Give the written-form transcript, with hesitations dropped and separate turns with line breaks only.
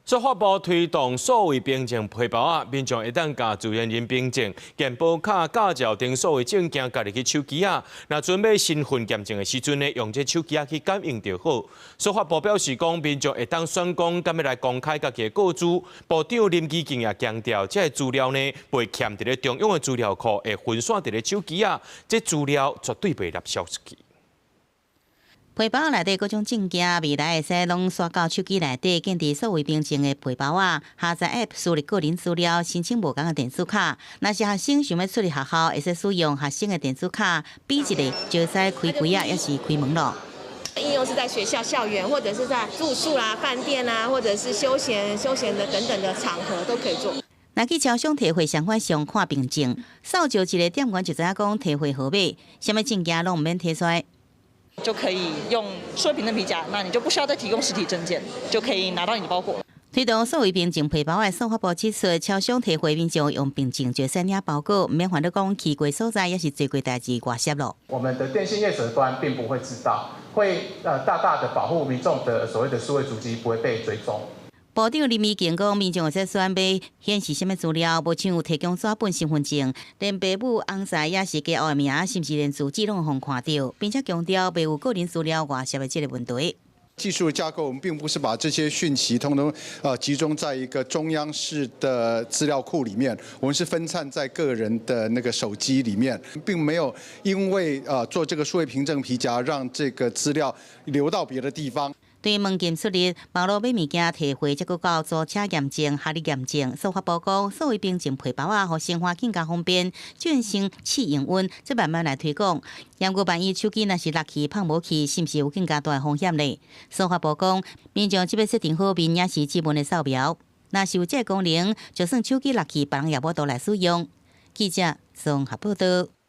司法部推動數位憑證皮包仔，民眾會當共自然人憑證、健保卡、駕照等數位證件加入去手機仔，若準備身份驗證的時陣呢，用這手機仔去感應就好。司法部表示講，民眾會當選講敢欲來公開家己的個資。部長林宜敬也強調，這个資料呢，袂徛佇咧中央的資料庫，會分散佇咧手機仔，這資料絕對袂納銷出去。
皮包內底各種證件，未來會使攏刷到手機內底，建置數位憑證的皮包仔，下載 App 輸入個人資料，申請無仝的電子卡。若是學生想欲出入學校，會使使用學生的電子卡，嗶一下就會使開櫃仔，抑是開門囉。
應用是在學校校園，或者是在住宿啦、飯店啦，或者是休閒的等等的場合都可以做。
若去超商提貨相款上看憑證，掃照一个店員就知影講提貨號碼，啥物證件攏毋免提出來。
就可以用數位憑證皮夾，那你就不需要再提供實體證件，就可以拿到你的包裹。
推動數位憑證皮包的司法部指出，超商提貨民眾用憑證就會使領包裹，毋免煩惱講去過所在，抑是做過代誌外洩囉。
我們的電信業者端並不會知道，會大大的保護民眾的所謂的數位足跡不會被追蹤。
部長林宜敬講，民眾會使選欲顯示啥物資料，無像有提供紙本身份證，連爸母、翁婿抑是家後的名，甚至連住址攏予看著，並且強調袂有個人資料外洩的這个問題。
技術架構，我們並不是把這些訊息通通集中在一個中央式的資料庫裡面，我們是分散在個人的那個手機裡面，並沒有因為做這個數位憑證皮夾，讓這個資料流到別的地方。
對門禁出入、網路買物件、提貨，這閣到租車驗證、學歷驗證，司法部講，數位憑證皮包仔，予生活更加方便，轉成試營運，再慢慢來推廣。毋過萬一手機若是落去放無去，是毋是有更加大的風險呢？司法部講，民眾只欲設定好面抑是指紋的掃描，若是有這个功能，就算手機落去，別人也無法度來使用。記者綜合報道。